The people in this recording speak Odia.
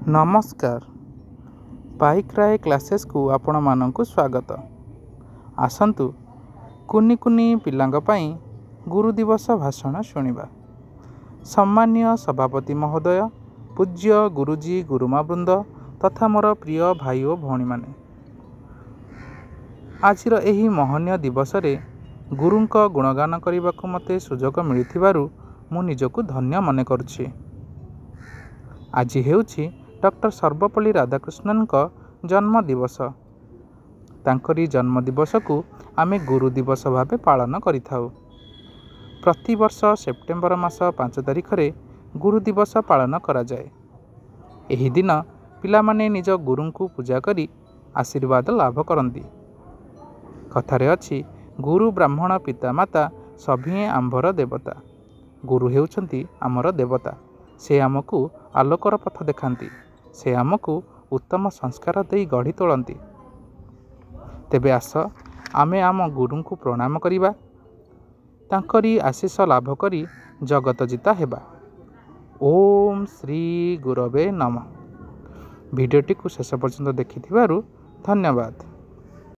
ନମସ୍କାର, ପାଇକରାୟ କ୍ଲାସେସ୍କୁ ଆପଣମାନଙ୍କୁ ସ୍ୱାଗତ। ଆସନ୍ତୁ କୁନି କୁନି ପିଲାଙ୍କ ପାଇଁ ଗୁରୁ ଦିବସ ଭାଷଣ ଶୁଣିବା। ସମ୍ମାନୀୟ ସଭାପତି ମହୋଦୟ, ପୂଜ୍ୟ ଗୁରୁଜୀ ଗୁରୁମା ବୃନ୍ଦ ତଥା ମୋର ପ୍ରିୟ ଭାଇ ଓ ଭଉଣୀମାନେ, ଆଜିର ଏହି ମହନୀୟ ଦିବସରେ ଗୁରୁଙ୍କ ଗୁଣଗାନ କରିବାକୁ ମୋତେ ସୁଯୋଗ ମିଳିଥିବାରୁ ମୁଁ ନିଜକୁ ଧନ୍ୟ ମନେ କରୁଛି। ଆଜି ହେଉଛି ଡକ୍ଟର ସର୍ବପଲ୍ଲୀ ରାଧାକୃଷ୍ଣନଙ୍କ ଜନ୍ମ ଦିବସ। ତାଙ୍କରି ଜନ୍ମ ଦିବସକୁ ଆମେ ଗୁରୁ ଦିବସ ଭାବେ ପାଳନ କରିଥାଉ। ପ୍ରତିବର୍ଷ ସେପ୍ଟେମ୍ବର ମାସ 5 ତାରିଖରେ ଗୁରୁ ଦିବସ ପାଳନ କରାଯାଏ। ଏହି ଦିନ ପିଲାମାନେ ନିଜ ଗୁରୁଙ୍କୁ ପୂଜା କରି ଆଶୀର୍ବାଦ ଲାଭ କରନ୍ତି। କଥାରେ ଅଛି, ଗୁରୁ ବ୍ରାହ୍ମଣ ପିତା ମାତା ସଭିଏଁ ଆମ୍ଭର ଦେବତା। ଗୁରୁ ହେଉଛନ୍ତି ଆମର ଦେବତା। ସେ ଆମକୁ ଆଲୋକର ପଥ ଦେଖାନ୍ତି। ସେ ଆମକୁ ଉତ୍ତମ ସଂସ୍କାର ଦେଇ ଗଢ଼ି ତୋଳନ୍ତି। ତେବେ ଆସ ଆମେ ଆମ ଗୁରୁଙ୍କୁ ପ୍ରଣାମ କରିବା, ତାଙ୍କରି ଆଶିଷ ଲାଭ କରି ଜଗତ ଜିତା ହେବା। ଓମ୍ ଶ୍ରୀ ଗୁରବେ ନମଃ। ଭିଡ଼ିଓଟିକୁ ଶେଷ ପର୍ଯ୍ୟନ୍ତ ଦେଖିଥିବାରୁ ଧନ୍ୟବାଦ।